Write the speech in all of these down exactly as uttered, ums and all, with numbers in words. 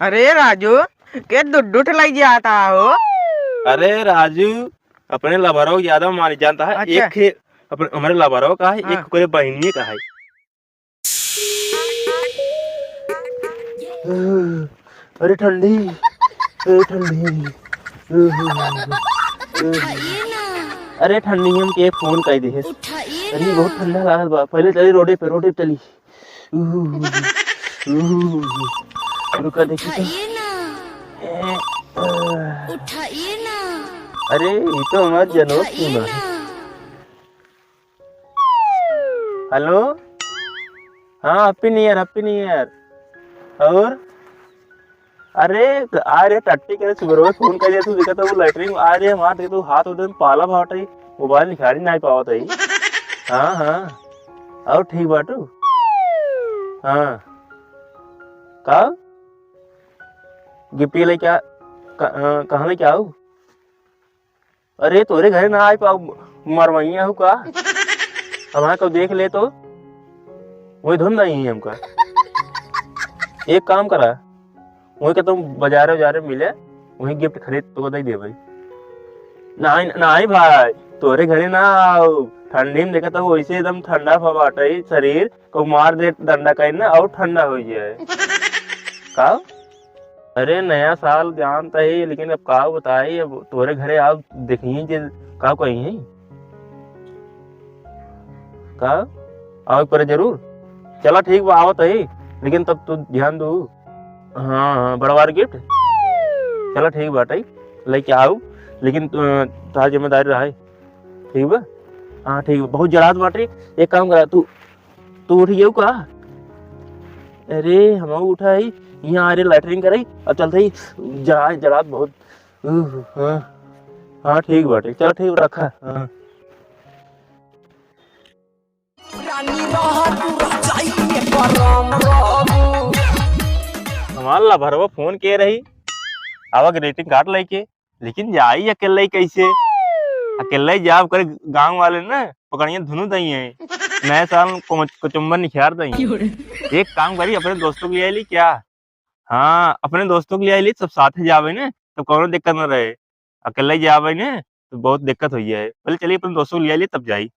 अरे राजू, के दुड्डू ठेलाई जाता हो? अरे राजू, अपने लभरवा के ज्यादा मानी जानता है। अच्छा। एक खे-, अपने, हमरे लभरवा का है, हाँ। एक ओकरे बहिनिये का है। अरे ठंडी, ए ठंडी। अरे ठंडी, हमके फोन कर दे। अरे बहुत ठंडा लागल बा। पहले चली रोडे पे, रोडे पे चली। रुका देखी तो। अरे, ये तो हमार जनोत सुना है। हेलो, हाँ, Happy New Year, Happy New Year। और अरे, आ रे टट्टी करे, सुबह फोन कर दिया तू, देखा तो वो लैट्रिन आ रे, हमार देखा तो हाथ उधर पाला भावत है, मोबाइल निखारी नहीं पावत है। हाँ, हाँ, और ठीक बाटू? हाँ, का गिफ्ट लेके आ, क-, अ, कहाँ लेके आऊ? अरे, तोरे घरे ना आई पाऊ, मरवइया हूँ का? हमारे को देख ले तो, वही धुन नहीं है हमका। एक काम करा, वही के तुम बाजारे उजारे मिले, वही गिफ्ट खरीद तो दे दे भाई। नहीं, नहीं भाई, तोरे घरे ना आओ, ठंडी में देखा तो वैसे एकदम ठंडा फबाटा ही शरीर, को मार दे डंडा कहीं ना और ठंडा हो जाए। का? अरे नया साल जानत ही, लेकिन अब का बताई, अब तोरे घरे आओ देखिए जे का कही है। का? आओ एक बार जरूर। चला ठीक बा, आवत ही, लेकिन तब तू ध्यान दू। हाँ, हाँ, बड़वार गिफ्ट। चला ठीक बाटे, लेके आऊ, लेकिन, अ, तार जिम्मेदारी रहे। ठीक बा? हाँ, ठीक बा। बहुत जड़ात बाटे। एक काम करा, तू, तू उठ गयो का? अरे, हम उठा ही। यहाँ आ रे, लैट्रिन करे, अब चलते ही। जड़ा, जड़ात बहुत। उह, हाँ। हाँ, ठीक बाटे। चल, ठीक, रखा। हाँ। हमार लभरवा फोन के रही, आवा ग्रीटिंग कार्ड लेके, लेकिन जाई अकेले ही कैसे? अकेले ही जाब करे, गांव वाले ना पकड़िए धुनु दई है, नए साल को कुचुम्बन निखार दई। एक काम करी, अपने दोस्तों को ले ली क्या? हाँ, अपने दोस्तों को ले ली, सब साथ ही जावे ना, तो कोनो दिक्कत ना रहे। अकेले जावे ना, तो बहुत दिक्कत हो जाए। पहले चलिए, अपने दोस्तों को ले ली, तब जाई।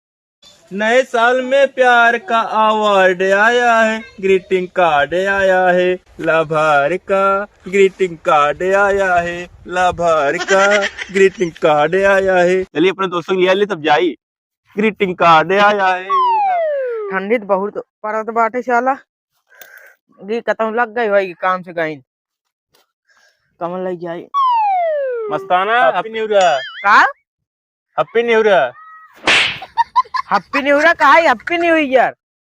नए साल में प्यार का अवार्ड आया है, ग्रीटिंग कार्ड आया है, लवर का ग्रीटिंग कार्ड आया है, लवर का ग्रीटिंग कार्ड आया है। चलिए, अपने दोस्तों को ले ली, तब जाई। ग्रीटिंग कार्ड आया है। ठंडी तो बहुत परत बाटे साला। गी कतहूँ लग गई होई काम से गई। कमल लग जाई। मस्ताना, Happy New Year। का? Happy New Year। Happy New Year का है? Happy New Year।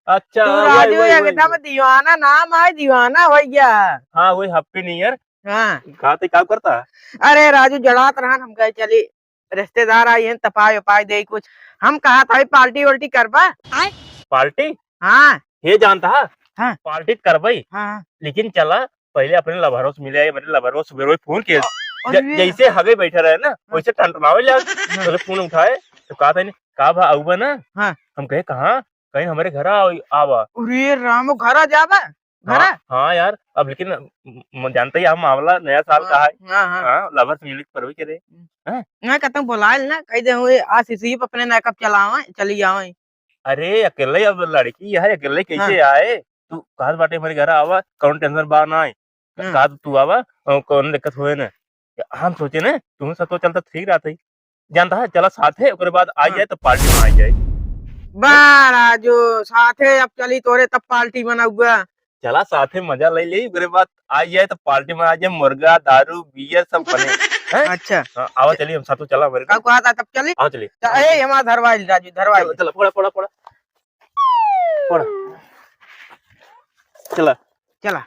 अच्छा, तू वही, राजू वही, वही। एकदम दीवाना नाम है, दीवाना हो गया। हाँ, वही Happy New Year। हाँ। कहा थे, क्या करता है? अरे राजू, जड़ात रहन, हम कहे चली रिश्तेदार आई हैं, तपाई उपाई दे कुछ। हम कहा था, "भाई, पार्टी वार्टी करबा?" आय? पार्टी? हाँ। ये जानता है? हाँ। पार्टी करबई। हाँ। लेकिन चला, पहले अपने लभरवा से मिले आए, मेरे लभरवा सुबह रोज फोन किए। अरे। ज-, जैसे हगे बैठा रहे ना, हाँ। वैसे टनटनावे लग। हाँ। पहले फोन उठाए, तो कहा था, "नहीं, का भा, आऊबा ना?" हाँ। हम कहे, "कहाँ?" कहीं हमारे घर आओ, आवा। अरे राम, घर आ जाबा? घरा? हाँ, हाँ यार, अब लेकिन म-, म-, जानते ही हम मामला नया साल का हाँ, है। हाँ, हाँ। हाँ, लवर से मिले के परवे करे। हम्म। हैं? ना कहता हूँ बुलाए ना, कह दे हुए आज इसी पे अपने ना कब चलावे, चली आवे। अरे अकेले अब लड़की है, अकेले कैसे हाँ। आए? तू कहत बाटे हमारे घर आवा, कौन टेंशन बा ना है। हाँ। कहा तू आवा, अ, कौन दिक्कत होए ना। हम सोचे ना, तुम सब तो चलता ठीक रहता ही। जानता है, चला साथे, ओकरे बाद आ हाँ। जाए तो पार्टी में आ जाए। बा राजू, साथे अब चली तोरे तब पार्टी बनाऊगा। चला साथे मजा ले ले, ओकरे बाद आ जाए तो पार्टी में आ जाए, मुर्गा, दारू, बियर सब बने। हैं? अच्छा। हाँ, आवा चलिए, हम साथों चला हमारे का कहा था तब चली? आओ चलिए। च-, ए, हमारा धरवाइल राजू, धरवाइल। चला, चला, फोड़ा, फोड़ा, फोड़ा। फोड़ा। चला। चला।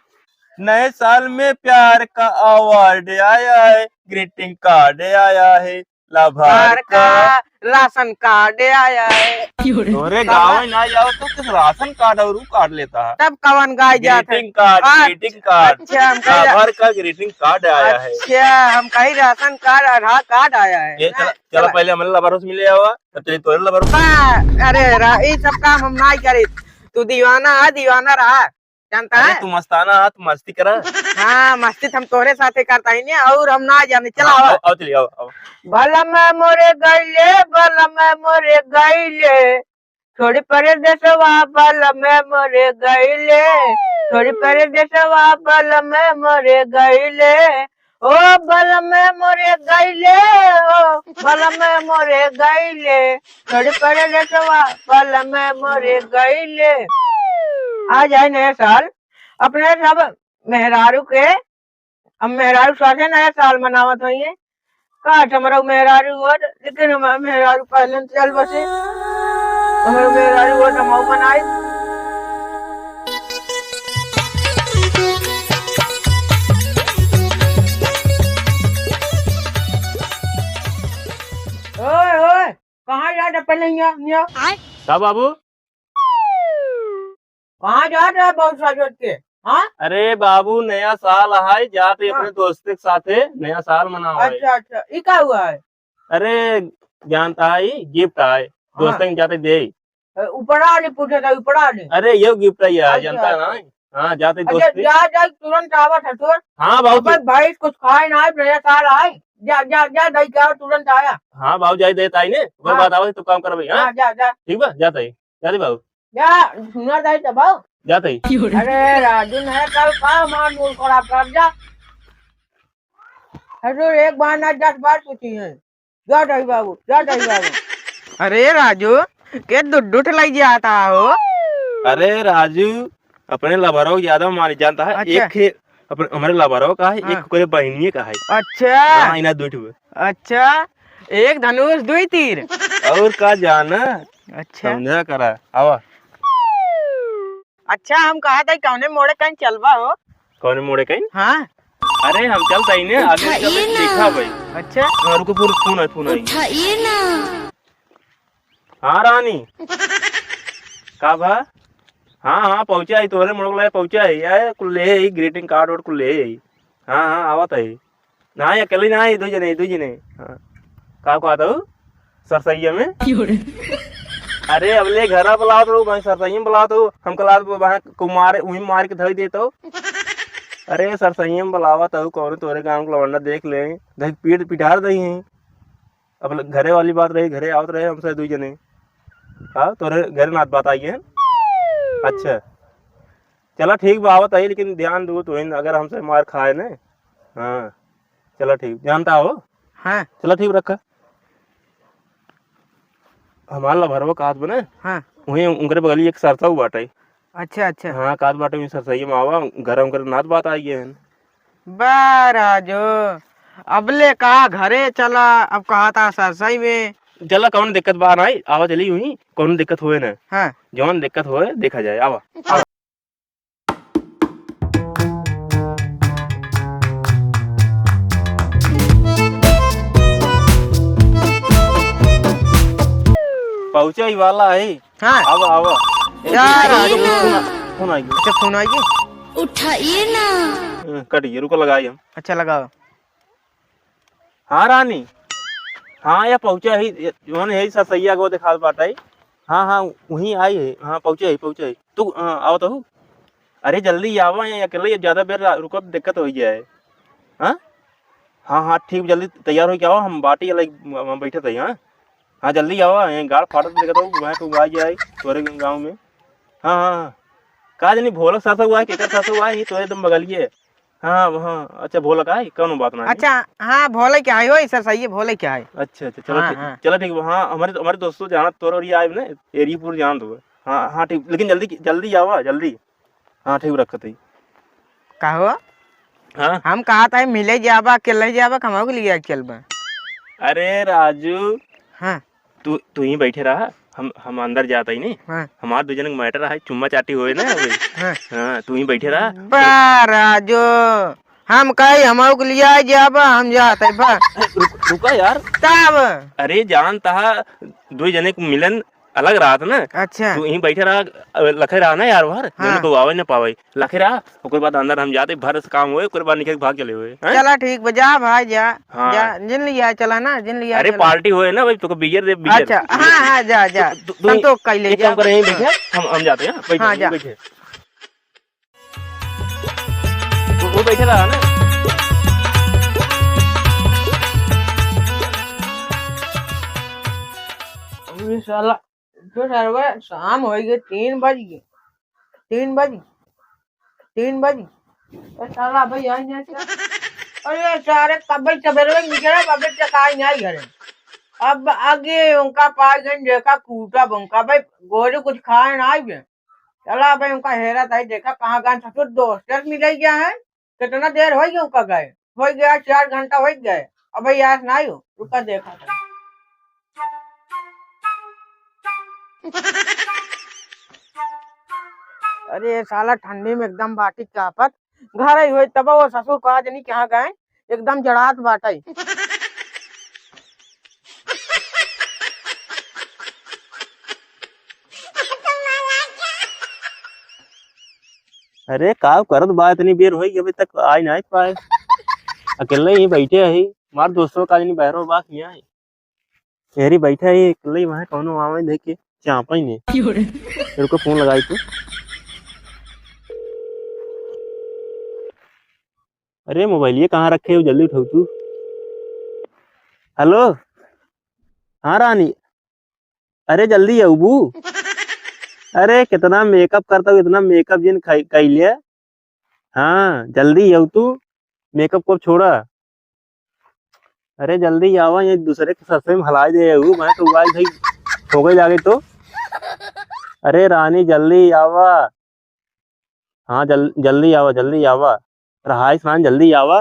नए साल में प्यार का अवार्ड आया है, ग्रीटिंग कार्ड आया है, लवर का राशन कार्ड आया है। तोरे गाँव में ना जाओ तो किस राशन कार्ड और वो कार्ड लेता है? तब कवन गाय जात है? ग्रीटिंग कार्ड, अच्छा, ग्रीटिंग कार्ड। अच्छा, हम कह लवर का ग्रीटिंग कार्ड आया है। अच्छा, हम कही राशन कार्ड, आधार कार्ड आया है। ये ना? चला, चला चला। पहले हमारे लवर से मिले आवा, तब चलिए तोरे लवर। बा, अरे रा-, ये सब काम हम ना करे। तू दीवाना है, दीवाना रहा। जानता अरे है? तू मस्ताना आ, तू मस्ती करा। हाँ, मस्ती त हम तोहरे साथे करत ही ने, और हम ना जाने। चला, हाँ, आवा। आओ, आओ, चलिए, आओ, आओ। बलम मोरे गइले, बलम मोरे गइले, छोड़ी परदेसवा बलम मोरे गइले, छोड़ी परदेसवा बलम मोरे गइले, ओ बलम मोरे गइले, ओ बलम मोरे गइले, छोड़ी परदेसवा बलम मोरे गइले। आ जाए नया साल, अपने सब मेहरारू के, अब मेहरारू साथे नया साल मनावत होइए। का हमरो मेहरारू होत, लेकिन हमार मेहरारू पहले से चल बसे। हमरो मेहरारू होत, हम मनाई। ओए, ओए, कहाँ जात है पहले हियाँ, हियाँ? का बाबू? कहाँ जात है बहुत सजोत के? हाँ? अरे बाबू, नया साल है, जात ही हाँ। अपने दोस्त के साथे नया साल मनावे। अच्छा, अच्छा, ई का हुआ है? अरे, जानता है, ई gift है, हाँ। दोस्त के जाते दे। ए, उपड़ा नहीं पूछे था, उपड़ा नहीं। अरे, ये gift है यार, अच्छा, जानता है ना? अच्छा। हाँ, जाते अच्छा, दोस्त के। जा, जा, तुरंत आवा था तोर। हाँ बाबू, अबे तू भाई, कुछ खाए ना, नया साल आए। जा, जा, जा, दही के आओ, तुरंत आया। हाँ बाबू, जाई देता ही ने, ओकर हाँ। बाद आवा, तू काम करबे, हाँ? हाँ, जा, जा। ठीक बा, जाता ही। जा दे बाबू। जा, सुना जाए तो बाबू। जाता ही। अरे राजू, नया साल का हमार mood खराब कर जा। अरे एक बार ना, दस बार पूछी है। जा दही बाबू, जा दही बाबू। अरे राजू, के दुड्डू ठेलाई जाता हो? अरे राजू, अपने लभरवा के ज्यादा मानी जानता है। अच्छा। एक खे-, अपने, हमरे लभरवा का है, हाँ। एक ओकरे बहिनिये का है। अच्छा। हाँ, इना दुइ ठो। अच्छा, एक धनुष दुइ तीर। और का जाना? अच्छा। समझा करा, आवा। अच्छा, हम कहत ही कौने मोड़े कहीं चलबा हो? कौने मोड़े कहीं? हाँ। अरे, हम चलत ही ने, आगे उठाइए चल ना। देखा भाई। अच्छा। हाँ, रुको, फोन, फोन आई, फोन आई। उठाइए ना। हाँ, रानी। का भा? हाँ, हाँ, पहुँचा ही, तोहरे मोड़ ले पहुँचा ही। ए, कुल ले ही, greeting card और कुल ले ही। हाँ, हाँ, आवत ही। ना, अकेले ना, ई दुइ जने, ई दुइ जने। हाँ। का कहत हऊ? सरसैया में? क्यों रे? अरे, अबले घरा बुलावत रहू, भाई सरसैया में बुलावत रहू। हम कहत रहू, भाई कुमार, उही मार के धई देत हऊ। अरे, सरसैया में बुलावत हऊ, कौनो तोरे गाँव के लवंडा देख ले, देख पीट पिटार दही हैं। अब घरे वाली बात रही, घरे आवत रहे हमसे दुइ जने। हाँ, तोरे घरे नात बात आई है। अच्छा। चला ठीक बा, आवत आई, लेकिन ध्यान दू तो इन, अगर हमसे मार खाए ने। हाँ, चला ठीक, जानता हो? हाँ। चला ठीक, रखा। हमार लभरवा कात बने? हाँ। वहीं उनकरे बगली एक सरसऊ बाटे। अच्छा, अच्छा। हाँ, कात बाटे वहीं सरसई में आवा, घर उनकरे नात बात आई गए हैं। बा राजो, अबले कहा घरे चला, अब कहा था सरसई में। चला, कौन दिक्कत बा नाई, आवा चली वहीं, कौन दिक्कत होए ना। हाँ। जौन दिक्कत होए, देखा जाए, आवा। पहुँचे ही वाला है। हाँ। आवा, आवा। यार, उठाइए ना। फोन आ, फोन आ गया। अच्छा, फोन आ गया? उठाइए ना। अ, कट गया, रुको, लगाई हम। अच्छा, लगाओ। हाँ रानी, हाँ, या पहुँचा ही, ये, जौन है सरसैया को देखात बाटे। हाँ, हाँ, वहीं आई है। हाँ, पहुँचा ही, पहुँचा ही। तू, हाँ, आवा तो। अरे, जल्दी आवा, या अकेले ज्यादा बेर रा-, रुकब, दिक्कत होइ जाए। हाँ? हाँ, हाँ, ठीक, जल्दी तैयार होइके आवा, हम बाटी अलग, हम बैठे थे, हाँ? हाँ, जल्दी आवा, ये गाड़ फाटत देखत हो, वहाँ तो आ जाए, तोरे गाँव में। हाँ, हाँ, हाँ। का जानी भोलक सरसऊ है, केकर सरसऊ है, ये तोरे एकदम बगलिए है। हाँ, हाँ, अच्छा, भोलक आए, कौनो बात ना है। अच्छा, हाँ, भोलक आए हो, सर, सही है, भोलक आए। अच्छा, अच्छा, चलो हाँ, ठीक, हाँ। चलो ठीक बा, हाँ, हमारे, हमारे दोस्तों जानत तोर और ये आए ने, एरीपुर जानत हो। हाँ, हाँ, ठीक, लेकिन जल्दी, जल्दी आवा, जल्दी। हाँ, ठीक, रखत ही। का हो? हाँ? हम कहा था, मिले जाबा, अकेले जाबा, कमाओ के लिए चलबा। अरे राजू, हाँ। तू, तू ही बैठे रहा, हम, हम अंदर जात ही नहीं। हाँ। हमार दू जन के matter है, चुम्मा चाटी होए ना अबे। हाँ। हाँ, तू ही बैठे रहा। बा राजो, हम कही हम के लिया जाबा, हम जात है बा। रुक, रुका यार। तब? अरे जान तहा, दू जने के मिलन अलग रहत ना। अच्छा। तू यहीं बैठे रहा, लखे रहा ना यार बाहर, हाँ। जने को आवे ना पावे। लखे रहा, ओकर बाद अंदर हम जाते, भर से काम होए, ओकर बाद निकल के भाग चले हुए, हैं? चला ठीक बा, जा भाई जा। हाँ। जा, जिन लिया चला ना, जिन लिया अरे चला। Party होए ना भाई, तोको beer दे, beer। अच्छा, हाँ, हाँ, जा, जा। तू, तू, तू संतोष का ही ले एक काम जा। कर, यहीं बैठे, हम, हम जाते हैं, बैठे, हाँ, यहीं जा। बैठे। बैठे रहा ना। अबे साला, जो सरवा शाम होइ गए, तीन बज गए, तीन बज, तीन बज। ए साला, अबे आई नाहीं क्या? अरे सारे, कब्बे सबेरे में निकला, अबे तक आई नाहीं घरे। अब आगे उनका पास गए, देखा कूटा उनका, भाई, गोरे कुछ खाए नाहीं बे। चला भाई, उनका हेरा ताई, देखा कहाँ गए, ससुर दोस्त से मिले गया है। कितना देर होइ गया उनका गए? होइ गया, चार घंटा होइ गए। अब भाई, आज नाहीं हो, रुका, देखा था। अरे साला, ठंडी में एकदम बाटी कापत। घर आई होई तब वो ससुर का जनी कहाँ गए, एकदम जड़ात बाटे। अरे का करत बा, इतनी बेर होई अभी तक आई नाहीं पाए। अकेले ही बैठे ही, हमार दोस्तों का जनी बहरो बा कि नाहीं। एरी बैठा ही अकेले ही, वहाँ कौनो आवे देख के चापा ही नहीं। रुको, फोन लगाई तो। अरे मोबाइल ये कहाँ रखे हो, जल्दी उठाओ तू। हेलो, हाँ रानी, अरे जल्दी अउबू। अरे कितना मेकअप करता हूँ, इतना मेकअप जिन खाई- कैले। हाँ जल्दी अउ तू, मेकअप को छोड़ा। अरे जल्दी आवा, ये दूसरे के ससुर में हलाई दे हूँ, मैं तो वाई भाई हो गई जागे तो। अरे रानी जल्दी आवा। हाँ जल-, जल्दी आवा, जल्दी आवा। रहाइस मान जल्दी आवा,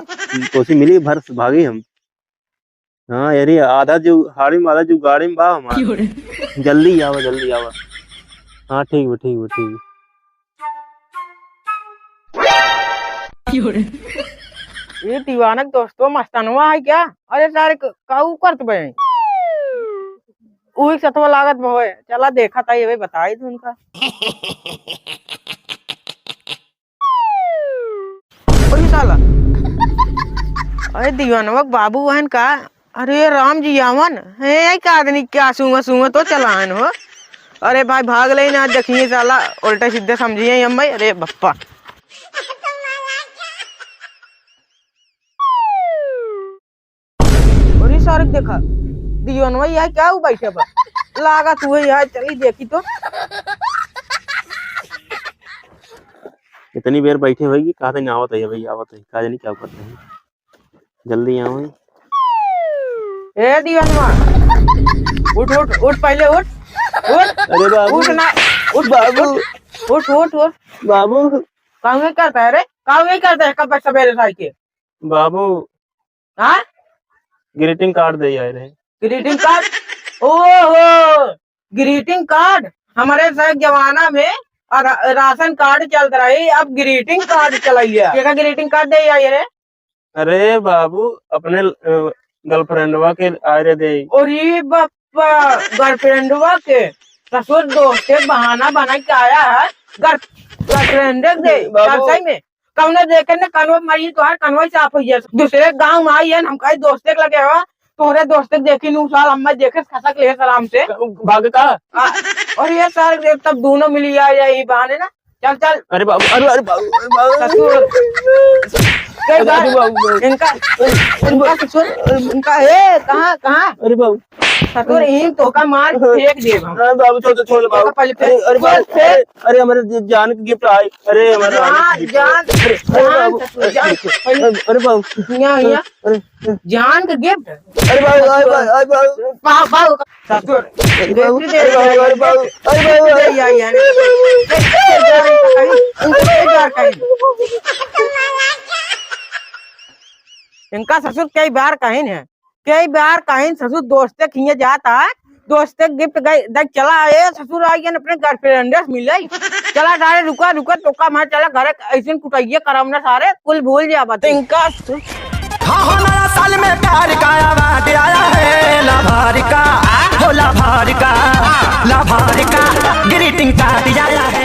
तोसी मिली भर भागी हम। हाँ यारी आधा जो हाड़ी में आधा जो गाड़ी में बा हमार। जल्दी आवा, जल्दी आवा। हाँ ठीक बा, ठीक बा, ठीक बा। ये दीवानक दोस्तों मस्तनवा है क्या? अरे सारे क-, काऊ करत बे? उही सतवा लागत बा होए। चला देखा ताई, अबे बताई तू उनका। अरे साला, अरे दीवानवा के बाबू बहन का? अरे राम जी आवन है, यही का आदमी क्या सूंघा सूंघा तो चलान हो। अरे भाई भाग ले ना, देखिए साला उल्टा सीधे समझिए हम भाई। अरे बप्पा। अरे सारे देखा, दियोनवा यहाँ क्या हु बैठे बा? लागत हुए यहाँ चली देखी तो। इतनी बेर बैठे होई कि कहा तनी आवत है भाई, आवत है, का जानी क्या करते हैं। जल्दी आओ। ए दियोनवा, उठ, उठ, उठ, पहले उठ, उठ। अरे बाबू। उठ ना, उठ, बाबू। उठ, उठ, उठ, उठ। बाबू। काम नहीं करता है रे, काम नहीं करता है, कब सवेरे से आके। बाबू, हाँ? Greeting card दे आए रहे। Greeting card? ओहो, greeting card? हमारे साथ जमाना में अ, रा-, राशन कार्ड चलत रही, अब greeting card चलैया। केका greeting card दे आए रे? अरे बाबू, अपने, अ, girlfriendवा के आए रे दे। अरे बप्पा, girlfriendवा के ससुर दोस्त के बहाना बना के आया है, girl-, girlfriend दे, बाबू। सही में? कौनो देखे न कनवा मरी, तोहार कनवा ही साफ होइ जाए। दूसरे गाँव में आई है, हम कहे दोस्ते के लगे हो, तोहरे दोस्ते के देखी नू साल, हमें देखे खसक ले सलाम से। भाग का? आ, और ये सारे तब दोनों मिली आ जाए, ये बहाने ना। चल, चल। अरे बाबू, अरे, अरे बाबू, अरे बाबू। ससुर। कई अरे बार बाबू, बाबू। इनका, अरे इनका बाबू। ससुर, इनका, ए, कहाँ, कहाँ? अरे बाबू। ससुर, यहीं तोका मार फेंक देब हम। अरे बाबू, छोड़, छोड़, छोड़ बाबू। तोका पहले फेंक, अरे, अरे बाबू, फेंक। अरे, अरे, हमारे ज-, जान के gift आए। अरे, हमारे जान, जान के gift। जान, अरे, अरे जान, बाबू, ससुर, अरे, जान। अरे, अरे बाबू। हियाँ, हियाँ। अरे, अरे। जान के gift। अरे बाबू, अरे बाबू, अरे बाबू। बाबू, बाबू। ससुर, अरे बाबू, gift दे अरे बाबू, दिया, अरे बाबू, अरे बाबू। Gift दे दिया, यार। इनका ससुर कई बार कहिन है। कई बार कहिन ससुर दोस्ते खिए जात है, दोस्ते gift गई, देख चला, ए ससुर आ गया अपने girlfriend से मिले। चला सारे रुका, रुका, तोका मैं चला घरे, ऐसे कुटाइए करम ना सारे, कुल भूल जा बता। इनका हाँ, हो नया साल में प्यार का award आया है, लाभार का, हो लाभार का, लाभार का, greeting card आया है।